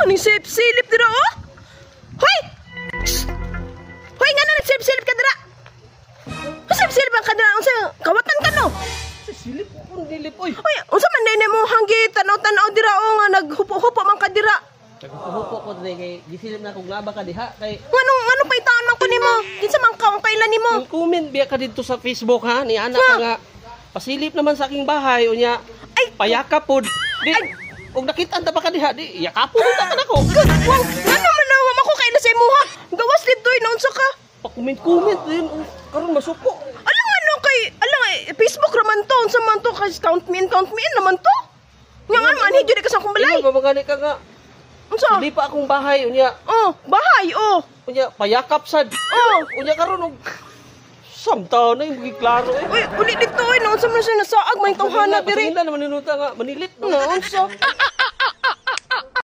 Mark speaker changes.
Speaker 1: Maning silip-silip dira oh. Hoy! Shh! Hoy, nga na nagsilip-silip ka dira. Silip-silip ang ka dira unsa kawatan ka no?
Speaker 2: Silip ko nilip oy.
Speaker 1: Hoy, unsa man day nimo hanggi tanaw-tanaw dira oh nga naghupo-hupo man ka dira.
Speaker 2: Naghupo ko diri kay gisilip na kog naba ka diha kay
Speaker 1: Nganong nganong paitaan man ko nimo? Kinsa man ka ang kailan nimo?
Speaker 2: Yung comment biya ka didto sa Facebook ha ni ana ka nga pasilip naman sa aking bahay unya
Speaker 1: Ay!
Speaker 2: payaka pod. Di
Speaker 1: Ay!
Speaker 2: og nakita ta pa ka diha di yakapon ta ka nako.
Speaker 1: Good, wow, ngano man na wa man ko kaila sa imuha. Gawas dito eh, naunsa ka?
Speaker 2: Pa-comment comment din karon masuko.
Speaker 1: Alam ano kay, alam eh, Facebook raman to, unsa man to kay count me in naman to. Nga nga man hidyo di ka sa akong balay.
Speaker 2: Ingon ba gani ka nga
Speaker 1: Unsa?
Speaker 2: Hindi pa akong bahay unya
Speaker 1: Oh, bahay oh.
Speaker 2: unya payakap sad.
Speaker 1: Oh.
Speaker 2: Unya karon og samtaw na yung klaro eh.
Speaker 1: Uy, uli dito eh, naunsa man siya nasaag man tawhana diri.
Speaker 2: Patingin na naman ninuta nga manilit.
Speaker 1: Naunsa?